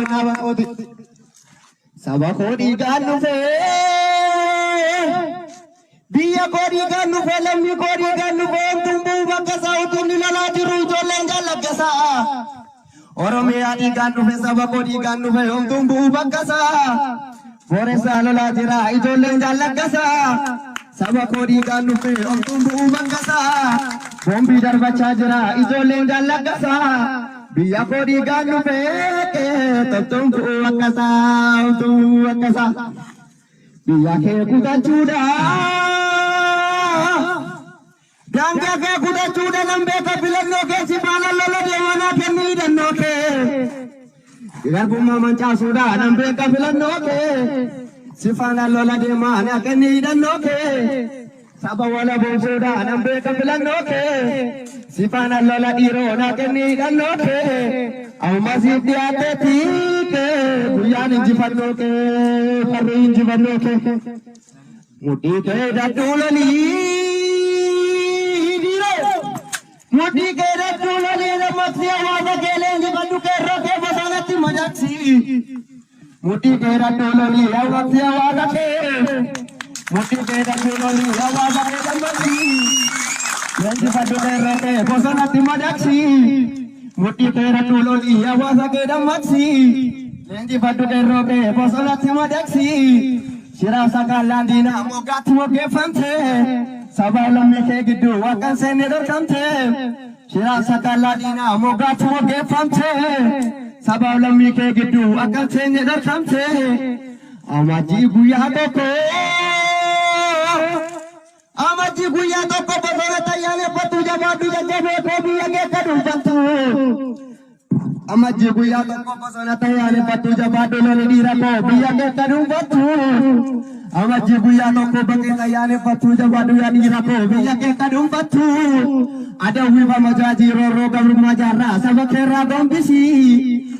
dhaaba. Saba koo dhiigaan dhufee, biyya koo dhiigaan dhufee, lammii koo dhiigaan dhufee, tumbuu bakka isaa utuu inni lolaa jiru ijoolleen jallaggasaa. Oromiyaa dhiigaan dhufe, saba koo dhiigaan dhufe, homtuun bu'uu bakka isaa. Booressaa lolaa jira ijoolleen jallaggasaa. Saba koo dhiigaan dhufe, homtuun bu'uu bakka isaa. Boombii darbachaa jira ijoolleen jallaggasaa. Biyya koo dhiigaan dhufe, toltuun bu'uu bakka isaa, homtuun bu'uu bakka isaa. Biyya kee kutachuudha. Daangaa kee kutachuudha nan beeka filannoo keessi faana lola deemanaa kenni hidhannoo kee. Garbummaa mancaasuudha nan beeka filannoo kee. Si faana lola deemaa naa kenni hidhannoo kee. Saba wala boonsuudha nan beeka filannoo kee. Si faana lola dhiiroo naa kenni hidhannoo kee. Amma siif dhiyaateetii kee guyyaan injifannoo kee, farri injifannoo kee. Mudhii kee dadhuu lolii dhiiroo. Mudhii kee dadhuu lolii, dammaqsii hawaasa kee, leenjifadhu qeerroo kee, bosonatti madaqsi. Mudhii kee dadhuu lolii, dammaqsii hawaasa kee. Mudhii kee dadhuu lolii, hawaasa kee dammaqsi. Leenjifadhu qeerroo kee, bosonatti madaqsi. Mudhii kee dadhuu lolii, hawaasa kee dammaqsi. Leenjifadhu qeerroo kee, bosonatti madaqsi. Shiraa sakaallaan diinaa moggaatti moggeeffamte. Saba lammii kee gidduu akka hin seenne dhorkamte. Shiraa sakaallaan diinaa moggaatti moggeeffamte. Saba lammii kee gidduu akka hin seenne dhorkamte. Amajjii guyyaa tokko. Amajjii guyyaa tokko bosona ayyaaneffattu, jabaadhu jajjabee koo, biyya kee akka dhuunfattu. Amajjii guyyaa tokko bosona ayyaaneffattu, jabaadhu loli dhiira koo, biyya kee akka dhuunfattu. Amajjii guyyaa tokko bakkee ayyaaneffattu, jabaadhu yaa dhiira koo, biyya kee akka dhuunfattu. Adawwii bamajaajii roorroo gabrummaa jaarraa saba keerraa gombisi.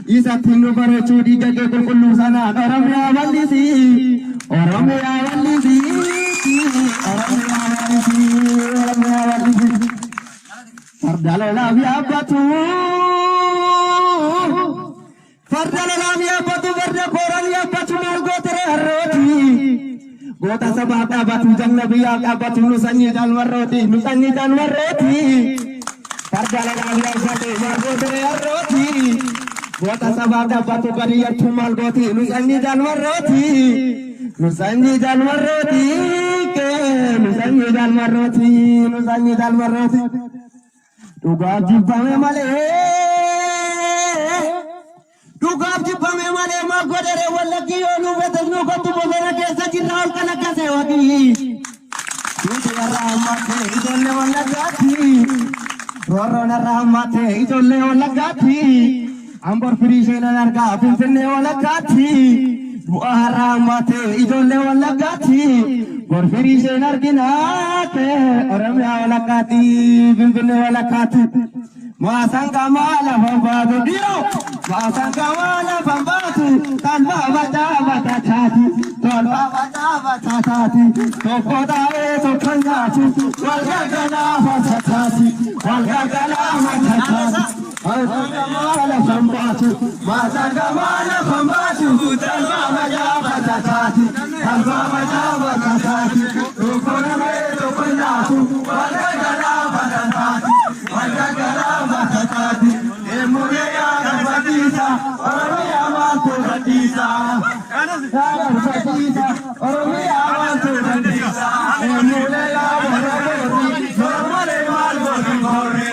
Isatti nu bareechuu dhiiga kee qulqulluu sanaan Oromiyaa bal'isi. Oromiyaa bal'isi. Oromiyaa bal'isi. Oromiyaa bal'isi. Farda lolaaf yaabbatu. Farda lolaaf yaabbatu, farda kooraan yaabbatu, maal gootere harrooti. Goota sabaaf dhaabbatu, jagna biyyaaf dhaabbatu, nu sanyii jaalmarrooti, nu sanyii jaalmarrooti. Farda lolaaf yaabbatu, maal gootere harrooti. Goota sabaaf dhaabbatu gadi jettu maal gooti, nu sanyii jaalmarrooti. Nu sanyii jaalmarrooti, nu sanyii jaalmarrooti, nu sanyii jaalmarrooti. Dhugaaf jibbame malee. Dhugaaf jibbame malee maal godhere Wallaggi? Yoo nu fetes nu kottu, bosona keessa jirra ol kan akkasee wagii. Tuuti irraa hammaate ijoollee Wallaggaatti. Roorroon irraa hammaate ijoollee Wallaggaatti. Amboor firii isheen argaa Finfinnee Wallaggaatti. Du'a har'aa hammaate ijoollee Wallaggaatti. Bor firii isheen arginaate Oromiyaa Wallaggaatti, Finfinnee Wallaggaatti. Maasaan qaama lafa baatu dhiiroo. Maasaan qaama lafa baatu, talbaa facaa batataati. Talbaa facaa batataati. Tokko taa'ee tokko nyaatu, wal gargalaa batataati. Wal gargalaa batataati. Maasaan qaama lafa baatu. Maasaan qaama lafa baatu, talbaa facaa batataati. Talbaa facaa batataati. Tokko namee tokko nyaatu, wal gargalaa batataati. Wal gargalaa batataati. Eemuree yaa garbatiisa, Oromiyaa maaltu gadhiisa? Yaa garbatiisa, Oromiyaa maaltu gadhiisa? Eemuree yaa boora boori, boora malee maal goote boori?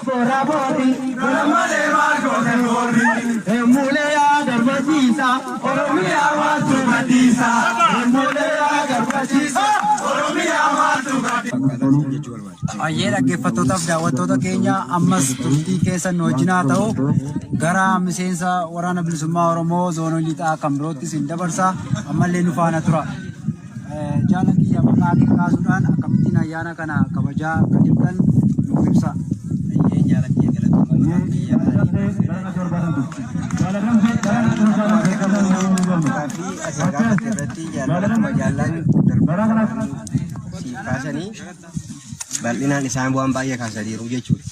Boora boori, boora malee maal goote boori? Eemuree yaa garbatiisa, Oromiyaa maaltu gadhiisa? Eemuree yaa garbatiisa, Oromiyaa maaltu gadhiisa? Ayyee, dhaggeeffattootaaf daawwattoota keenya, ammas turtii keessan nu wajjin haa ta'u. Gara miseensa Waraana Bilisummaa Oromoo zoonii lixaa kan birootti isin dabarsa, ammallee nu faana tura. Jaala kiyya, maqaa kee kaasuudhaan akkamittiin ayyaana kana kabajaa akka jirtan nuuf ibsa. Ayyee, jaala kiyya, galatoomaa. Maqaan kiyya fi ati gaafatte irratti jaallatuma jaallan darban siif kaasanii bal'inaan isaan waan baay'ee kaasaniiru jechuudha.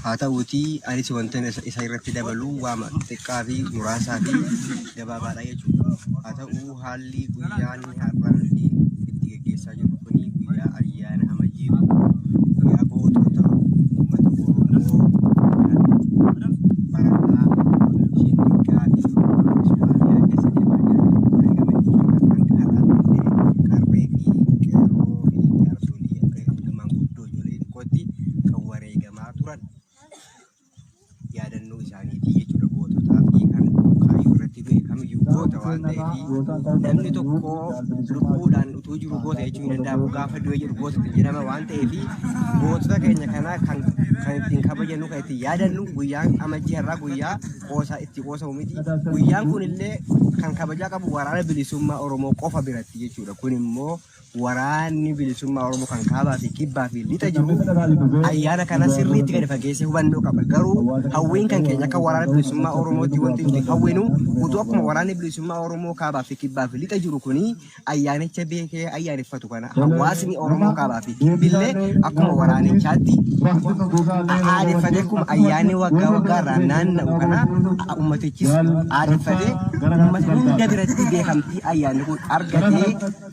Haa ta'uutii anis wanta isa irratti dabalu waama xiqqaa fi muraasaa fi gabaabaadha jechuudha. Haa ta'uu haalli guyyaan har'aa nuti itti geggeessaa jirru kuni guyyaa ayyaana Amajjii guyyaa gootota uummata Oromoo kan barataa Shindiggaa fi Somaaliyaa keessa deemaa jiran wareegamanii hanga har'aatti illee qarree fi qeerroo fi jaarsolii akka maanguddoo ijoollee xiqqootti kan wareegamaa turan yaadannoo isaaniitii jechuudha. Goototaa fi kan kaayyoo irratti du'e kamiyyuu goota waan ta'eef, namni tokko lubbuudhaan utuu jiru goota jechuun hin danda'amu, gaafa du'e jedhu goota itti jedhama waan ta'eef, gootota keenya kana kan ittiin kabajannu, kan ittiin yaadannu guyyaan Amajjii har'aa guyyaa qoosaa itti qoosamu miti. Guyyaan kun illee kan kabajaa qabu Waraana Bilisummaa Oromoo qofa biratti jechuudha. Kun immoo Waraanni Bilisummaa Oromoo kan kaabaa fi kibbaa fi lixa jiru ayyaana kana sirriitti gadi fageessee hubannoo qaba. Garuu hawwiin kan keenya akka Waraana Bilisummaa Oromootti wanti nuti hawwinu, utuu akkuma Waraanni Bilisummaa Oromoo kaabaa fi kibbaa fi lixa jiru kuni ayyaanicha beekee ayyaaneffatu kana, hawaasni Oromoo kaabaa fi kibbillee akkuma waraanichaatti aadeffatee, akkuma ayyaanni waggaa waggaarraa naanna'u kana ummatichis aadeffatee, ummata hunda biratti beekamtii ayyaanni kun argatee,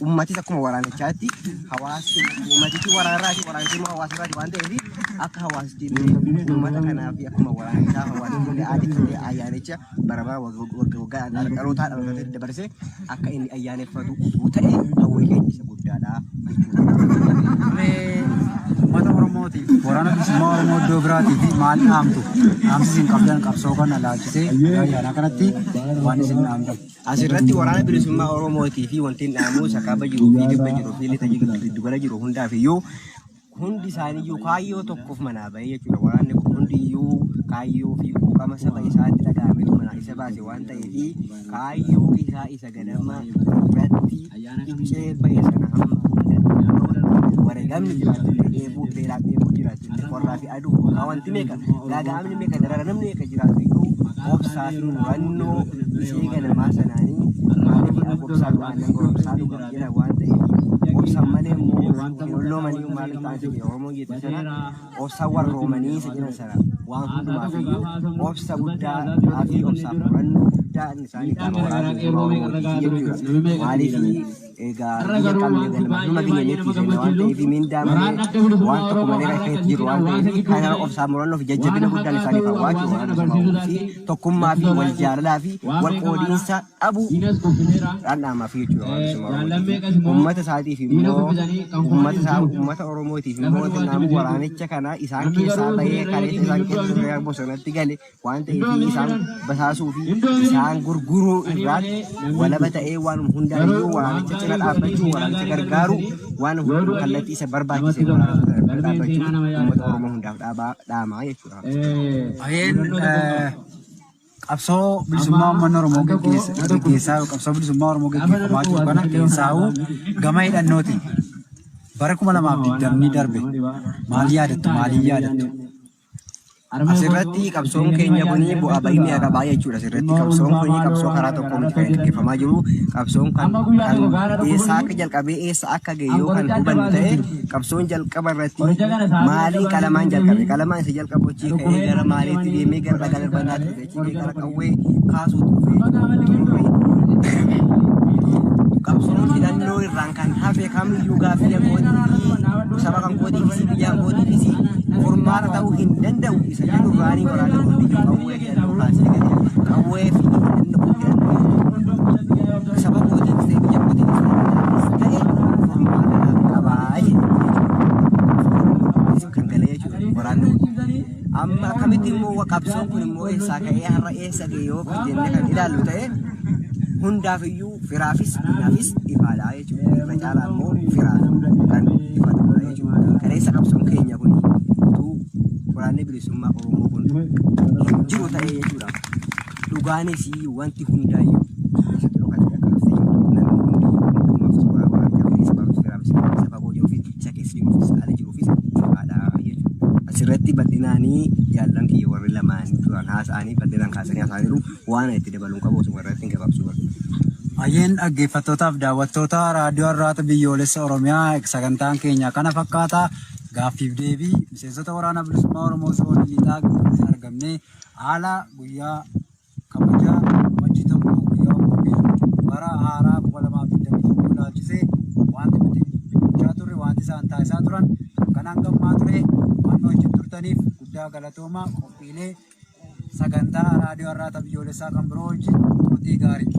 ummatis akkuma waraanichaatti hawaasni ummatichi waraanarraati, waraanichi immoo hawaasarraati waan ta'eef, akka hawaasitti illee ummata kanaa fi akkuma waraanichaa hawaasni illee aadeffatee ayyaanicha bara bara waggaa waggaa dhalootaa dhalootatti dabarsee akka inni ayyaaneffatu utuu ta'e hawwii keenya isa guddaadha jechuudha. Mee uummata Oromootiif, Waraana Bilisummaa Oromoo iddoo biraatii fi maal dhaamtu? Dhaamsi isin qabdan qabsoo kana laalchisee ayyaana kanatti waan isin dhaamtan. Asirratti Waraana Bilisummaa Oromootii fi wanti hin dhaamu isa kaaba jiruu fi kibba jiruu fi lixa jiru giddugala jiru hundaaf iyyuu, hundi isaaniiyyuu kaayyoo tokkoof manaa bahee jechuudha. Waraanni kun hundiyyuu kaayyoo fi quuqama saba isaatti dhaga'ametu manaa isa baase waan ta'eef, kaayyoo isaa isa ganama irratti cichee bahe sana hamma hunda wareegamni jiraatullee, dheebuu beelaaf dheebuu jiraatullee, qorraa fi aduu bokkaa, wanti meeqa, gaaga'amni meeqa, dararamni meeqa jiraatu iyyuu, obsaa fi murannoo ishee ganamaa sanaanii, maaliif obsaa aannan goromsaa dhugaaf jedhan waan ta'eef, obsan malee immoo hin olloomanii maal ta'an isa jedhe Oromoon jettu sana, obsa warroomanii isa jedhan sana, waan hundumaaf iyyuu obsa guddaa fi obsaaf murannoo guddaa isaanii qaama Waraana Bilisummaa Oromootiif jechuudha. Maaliif egaa biyya qabne galma numa biyya netti seena waan ta'eef, mindaa malee waan tokko malee kan itti jiru waan ta'eef, kana obsaa murannoo fi jajjabina guddaan isaaniif hawwaachuu Waraana Bilisummaa Oromoo fi tokkummaa fi wal jaalalaa fi wal qoodiinsa dhabuu dhandhaamaa fi jechuudha Waraana Bilisummaa Oromootiif. Uummata isaatiif immoo, uummata isaa uummata Oromootiif immoo naamu waraanicha kana isaan keessaa bahee kaleessa isaan keessa ture bosonatti gale waan ta'eef, isaan basaasuu fi isaan gurguruu irraatti walaba ta'ee, waan hundaayyuu waraanicha cina dhaabbachuu, waraanicha gargaaru, waan hunduu kallattii isa barbaachise waraanicha bira dhaabbachuu uummata Oromoo hundaaf dhaabaa dhaamaa jechuudha. Ayeen qabsoo bilisummaa uummanni Oromoo geggeessaa, qabsoo bilisummaa Oromoo geggeeffamaa jiru kana keessaa'uu gama hidhannootiin bara 2020 darbe maal yaadattu? Maaliin yaadattu? Asirratti qabsoon keenya kuni bu'aa bahii mi'a qabaa jechuudha. Asirratti qabsoon kuni qabsoo karaa tokko miti kan gaggeeffamaa jiru. Qabsoon kan eessa akka jalqabee eessa akka ga'e yoo kan hubannu ta'e, qabsoon jalqaba irratti maaliin qalamaan jalqabe, qalamaan isa jalqabu achii ka'ee gara maaliitti deemee, gara dhagaa darbannaatti dhufe, achii ka'ee gara qawwee kaasuutti dhufe. Qabsoon hidhannoo irraan kan hafe kamiyyuu gaaffii kootii fi saba kan kootii fi biyya kootii fi furmaata ta'uu hin danda'u isa jedhu irraanii waraana hundiyyuu qawwee hidhannoo kaasee gadi qawwee fi hidhannoo saba kootiif ta'e biyya kootiif ta'e furmaata naaf qabaa jedhe kan galee jechuudha waraanni kun. Amma akkamitti immoo qabsoon kun immoo eessaa ka'ee har'a eessa ga'e yoo kan jennee kan ilaallu ta'e, hundaaf iyyuu firaafis diinaafis ifaadha jechuudha. Irra caalaa immoo firaaf kan ifa ta'udha jechuudha. Kaleessa qabsoon keenya kun utuu Waraanni Bilisummaa Oromoo kun hin jiru ta'ee jechuudha. Dhugaanis wanti hundaayyuu keessatti dhokatee akka hafe namni hundi hundumaaf suuraa waraana sabaaf firaafis isa fagoo jiruufis isa keessa jiruufis ala jiruufis ifaadha jechuudha. Asirratti bal'inaanii jaallan kiyya warri lamaan duraan haasa'anii bal'inaan kaasanii haasa'aniiru, waan itti dabaluun qabu osuma irratti hin gabaabsuu barbaada. Ayyeen, dhaggeeffattootaaf daawwattoota Raadiyoo Arraata Biyyoolessa Oromiyaa, sagantaan keenya kana fakkaata. Gaaffiif deebii miseensota Waraana Bilisummaa Oromoo Zoonii Lixaa gidduutti argamnee haala guyyaa kabaja Amajjii 1 guyyaa qophii bara haaraa 2021 ilaalchisee wanti nuti gochaa turre, wanti isaan taasisaa turan kan hangammaa ture. Waan nu wajjin turtaniif guddaa galatooma. Qophiilee sagantaa raadiyoo Arraata Biyyoolessaa kan biroo wajjin turtii gaarii.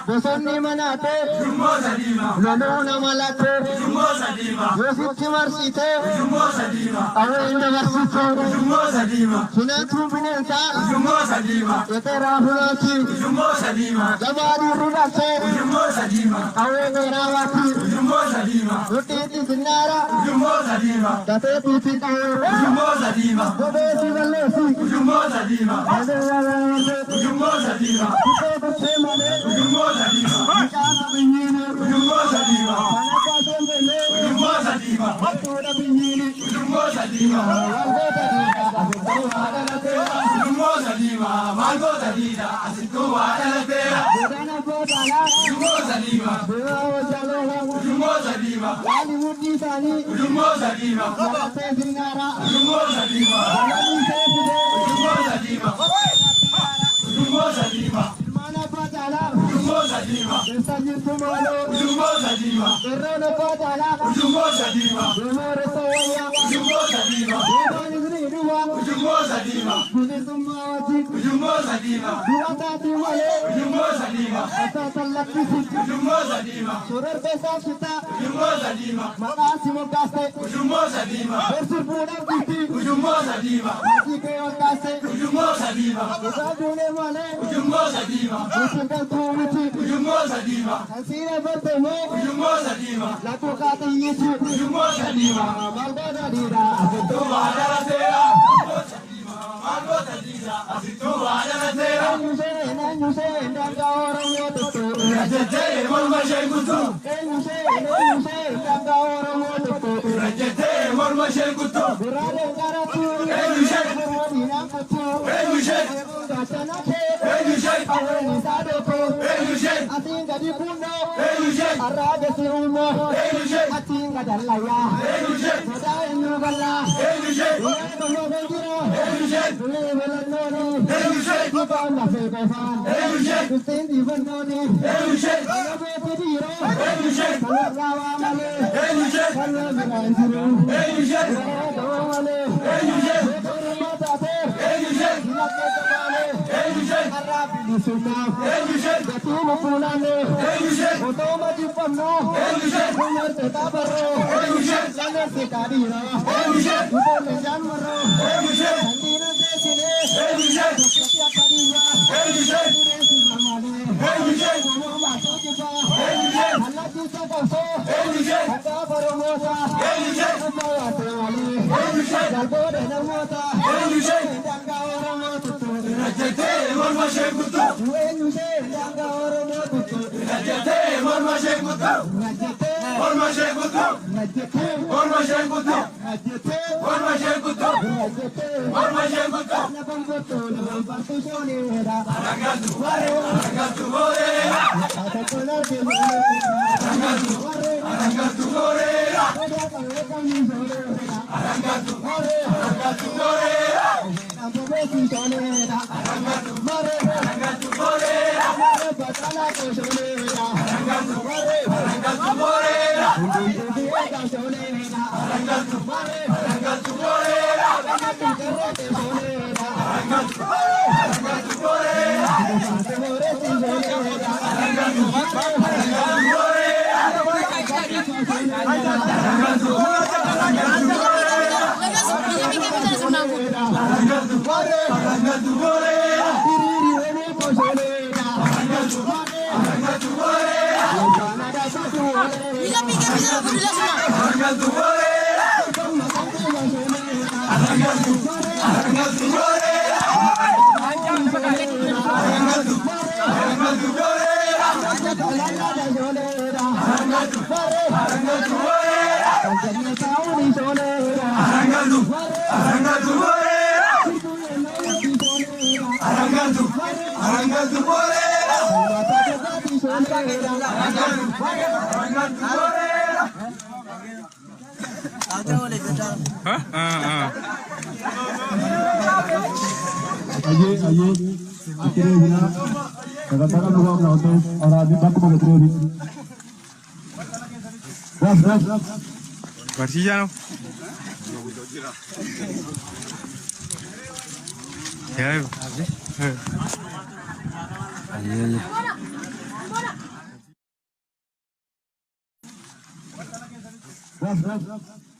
Bosonni manaatee loluu nama lattee yoositti marsitee qawwee dabarsitee fineentuu bineensaa qexeeraa funaanti jabaa dhiirri dhaltee qawwee dheeraa baatti mudhiitti sinnaara gatee tuuti qawwee gobeesi balleessi kuttee kuttee malee mucaa biyyiini kana baaseen beellee hattuudha biyyiini godana boodalaa deemaa wajjaloolaa yaali mudhii isaanii maratee sinnaaraa balaliisee fidee ilmaan abbaa caalaa keessa jirtu maaloo irreen abbaa caalaa deemaa reessa wayyaa deemaan isni dhumaa bilisummaa wajjin dura taatii malee asaasa lakkisi sororbeessaaf shitaa maqaa si moggaaste borsirbuudhaaf jirti maatii kee ol kaaste isaa duunee malee isin galtuu miti kan siina barte moo lakkuu kaatiyyiti maal goota dhiiraa asittuu waa dhalateera. Eenyu seen eenyu seen daangaa Oromoo tuttu. Eenyu seen eenyu seen daangaa Oromoo tuttu. Biraaleen qarattu. Diinaan kuttu. Gaachana kee. Qawween isaa dhokko. Atiin gadi kunnoo arraagesi uumoo atiin gadallayaa sodaa eenyu gallaa Dulee bal'oo jira dulee balannooni qofaan lafee qofaan bultiin dhiifannooni Oromooti dhiiroo kanarraa waa malee kan biraa hin jiru Oromoo malee Oromoo taatee dinagdee qabaalee karaa bilisummaaf gatii nu fuulaane otoo majifannu dumartoota barroo lameessita dhiiraa ijoollee jaan marroo kan dhiira teessinee tokkotti akka dhiiraa dureessi barmaadee uumamaa tuujibaa allaattiisa qabsoo akka oromoota amma yaatee malee jalboode namoota daangaa oromoo tuttu eenyu ishee daangaa oromoo tuttu najjetee najjetee najjetee lafa ngottuu lafa bartuu shooneedha warree tokkoon arginu warree sodaa qabee qabni shooneedha warree nambobeessi shooneedha maree maree batalaa koo shooneedha warree hundumtuu eegaa shooneedha maree kanatti garreete shooneedha baate booreessi shooneedha hiriiri wenee koo shooneedha Ayyee ayyee itti deebinaa sagantaa qabnu waan waan ta'eef araarri bakkuma gadi deebi. Ras ras. Barsiisaa no? Yaa. Ras ras.